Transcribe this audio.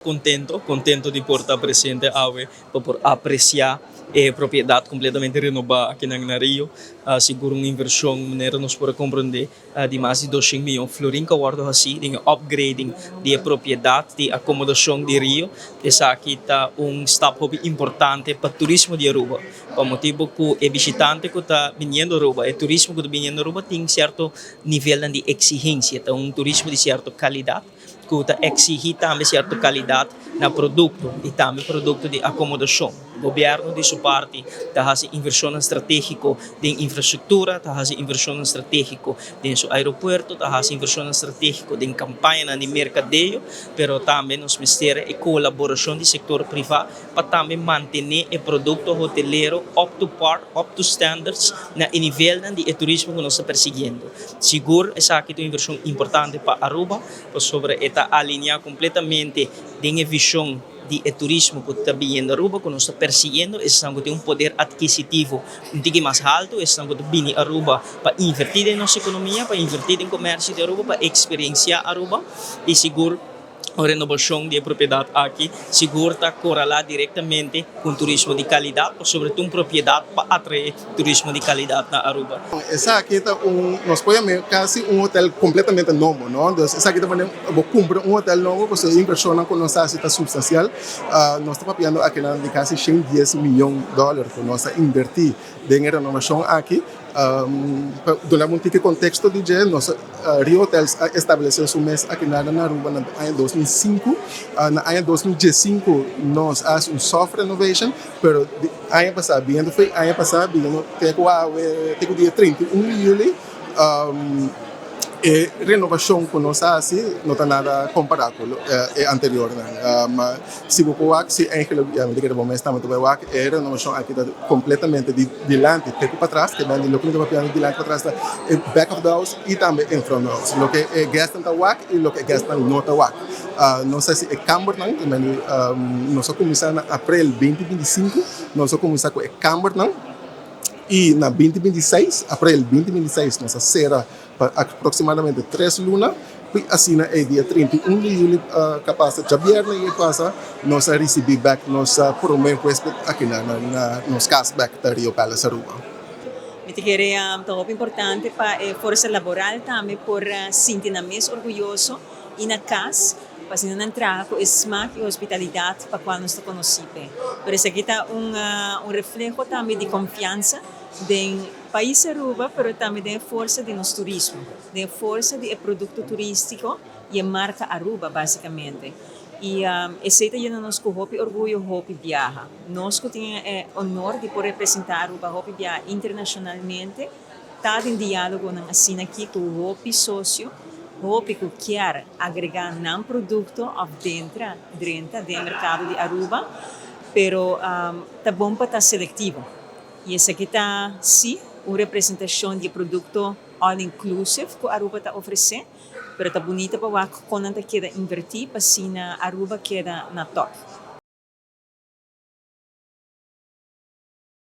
Contento, contento di por ta presente awe pa por aprecia e propiedad completamente renoba aki na Rio. Sigur un inversion, manera nos por comprende, di mas di 200 miyon florin cu a wordo haci den upgrading di propiedad di acomodacion di Rio. Esaki ta un stap hopi importante pa turismo di Aruba. Pa motibo cu e bishitante cu ta bini Aruba, e turismo cu ta bini Aruba tin cierto nivel di exigencia, ta un turismo di cierto calidad cu ta exigi tambe cierto calidad na producto y tambe producto di acomodacion. Gobierno di su parti ta haci inversion strategico den infrastructura, ta haci inversion strategico den su aeropuerto, ta haci inversion strategico den campaña di mercadeo, pero tambe nos mester e colaboracion di sector priva pa tambe mantene e producto hotelero up to par, up to standards na nivel di turismo cu nos ta persiguiendo. Sigur, esaki ta un inversion importante pa Aruba, pasobra e ta alinea completamente den vision di turismo cu ta bini Aruba, cu nos ta persiguiendo, esnan cu tin un poder adquisitivo un tiki mas halto, esnan cu ta bini Aruba pa inverti den nos economia, pa inverti den comercio di Aruba, pa experiencia Aruba, y sigur e renobacion di propiedad aki sigur ta corela directamente cu turismo di calidad, sobre todo un propiedad pa atrae turismo di calidad na Aruba. Esaki ta un, nos por yama casi un hotel completamente nobo, no? Anto, esaki tambe, bo cumpra un hotel nobo, pasobra e inversion cu nos a haci ta substancial. Nos ta papiando aki na di casi 110 miyon di dollar cu nos a inverti den renobacion aki. Duna un tiki contexto di dje, nos Rio Hotels a establece su mes aki na Aruba na aña 2005. Na aña 2015 nos a haci un soft renovation, pero aña pasa, biniendo for di aña pasa, biniendo te cu dia 31 di juli, e renobacion cu nos a haci no ta nada compara cu e anterior. Si bo wak, si eigenlijk, ja, mi kier mes tambe wak, e renobacion aki ta completamente di dilanti te patras, cu ta loke mi ta papiando dilanti patras, ta back of the house y tambe in front of the house. Loke e guest ta wak y loke e guest no ta wak. Nos a haci e kambernan, nos a cuminsa na april 2025, nos a cuminsa cu e kambernan, y na 2026, april 2026, nos a cera pa aproximadamente 3 luna, y asina e dia 31 di juli cu a pasa, diabierna cu a pasa, nos a ricibi back nos prome huesped aki na nos cas back na Rio Palace Aruba. Mi ta kere ta importante pa e forsa laboral tambe por sinti nan mes orguyoso y na cas, pa asina nan traha cu smaak y hospitalidad pa cual nos ta conoci. Pero esaki ta un refleho tambe di confiansa di pais Aruba, pero tambe di forsa di nos turismo, di forsa di producto turistico y marca Aruba, basicamente. Y esey ta yena nos cu hopi orguyo, hopi biaha. Nos cu tin e honor di por representa Aruba hopi biaha internacionalmente, ta den dialogo nan asina aki cu hopi socio, hopi cu kier agrega nan producto of drenta den mercado di Aruba, pero ta bon pa ta selectivo. Y esaki ta, si, un representacion di producto all inclusive cu Aruba ta ofrece, pero ta bunita pa wak con nan ta keda inverti pa asina Aruba keda na top.